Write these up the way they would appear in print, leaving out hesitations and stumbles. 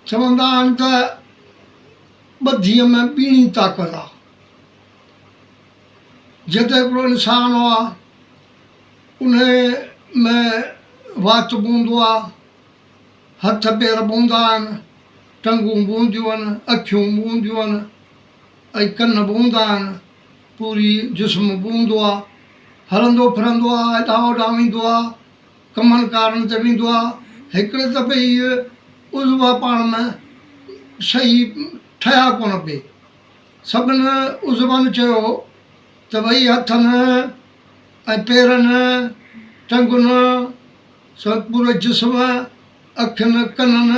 چوندا آهن ته ٻڌيء ۾ ٻيڻي طاقت آ. جيئن ته هڪڙو انسان آ، انهي ۾ وات به هوندو آ، هٿ پير به هوندا آهن، ٽنگون به هونديون آهن، اکيون به هونديون آهن ۽ ڪن به هوندا آهن، پوري جسم به هوندو آ، هلندو ڦرندو آ، هيڏانهن هوڏانهن ويندو آ، ڪمن ڪارن تي ويندو آ، هڪڙي دفعي اهي عضوا پاڻ ۾ صحيح ٺهيا ڪونه پئي. سڀن عضون چيو ته ڀئي هٿن ۽ پيرن، ٽنگن سان پوري جسم، اکين، ڪنن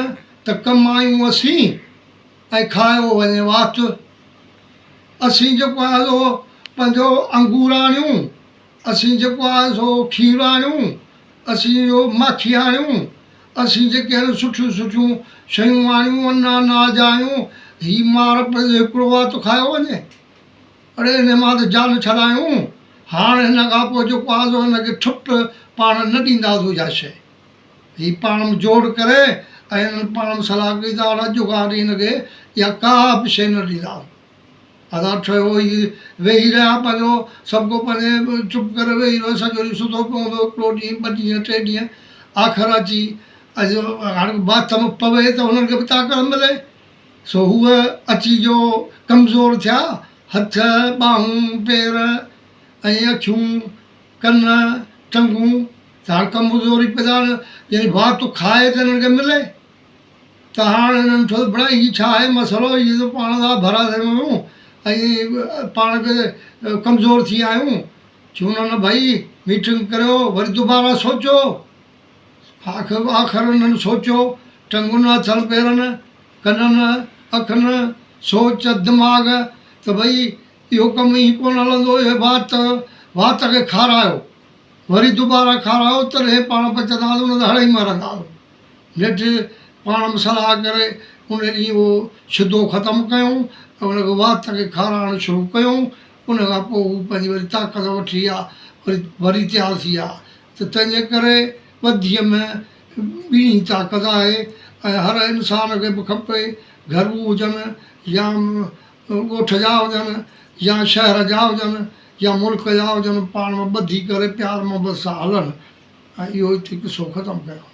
ته ڪم آيون اسين ۽ کايو وڃي وات. اسين جيڪو آهي سو پنهنجو انگور آڻيون اسين جيڪو آهي سو کير آڻيون، اسين اهو ماکي آڻيون، اسين جيڪي آهن سٺيون سٺيون شيون آڻيون، ان اناج آڻيون، هي مار پنهنجو هڪڙو وات کايو وڃي. اڙي انهي مان ته جان ڇڏايون، هاڻ هن کان پوء جيڪو آهي سو هن کي ٺپ پاڻ نه ڏينداسون اها شيء. هي پاڻ ۾ جوڙ ڪري ۽ هنن پاڻ ۾ صلاح ڪئي ته هاڻ اڄ کان وٺي هن کي اها ڪا به شيء نه ڏينداسون. ادا ٺهيو هي ويهي رهيا پنهنجو سڀ ڪو پنهنجي چپ ڪري ويهي رهيو سڄو ڏينهن ستو پيو هوندو هڪڙو ڏينهن ٻه ڏينهن ٽي ڏينهن آخر اچي اڄ هاڻي باٿ ۾ پوي ته هنن کي به طاقت ملي سو هو اچي جو ڪمزور ٿيا هٿ ٻانهون پير ۽ اکيون ڪن ٽنگون ته هاڻي ڪمزوري پيدا يعني وات کائي ته هنن کي ملي ته هاڻ هنن ٺو بڻا هي ڇا آهي مسئلو هي ته پاڻ ٿا ڀرا ٿي ويون ۽ پاڻ کي ڪمزور ٿي آهيون چون نه نه ڀائي ميٽنگ ڪريو وري دوباره سوچو آخر آخر هنن سوچيو ٽنگن هٿن پيرن ڪنن اکن سوچ دماغ ته ڀئي اهو ڪم ائين ڪونه هلندو اهي وات وات کي کارايو وري دوباره کارايو تڏهن پاڻ بچنداسون نه ته هڙئي مرنداسون. نيٺ پاڻ ۾ صلاح ڪري ان ڏينهن اهو شدو ختم ڪيائون ۽ ان کي وات کي کارائڻ شروع ڪيائون. ان کان پوء هو پنهنجي وري طاقت وٺي ويا، وري وري تيار ٿي ويا ته تنهن جي ڪري ٻڌيء ۾ ٻيڻي طاقت آهي ۽ هر انسان کي به کپي، گهرو هجن يا ڳوٺ جا هجن يا شهر جا هجن يا ملڪ جا هجن، پاڻ ۾ ٻڌي ڪري پيار محبت سان هلن ۽ اهو هتي قصو ختم ڪيائون.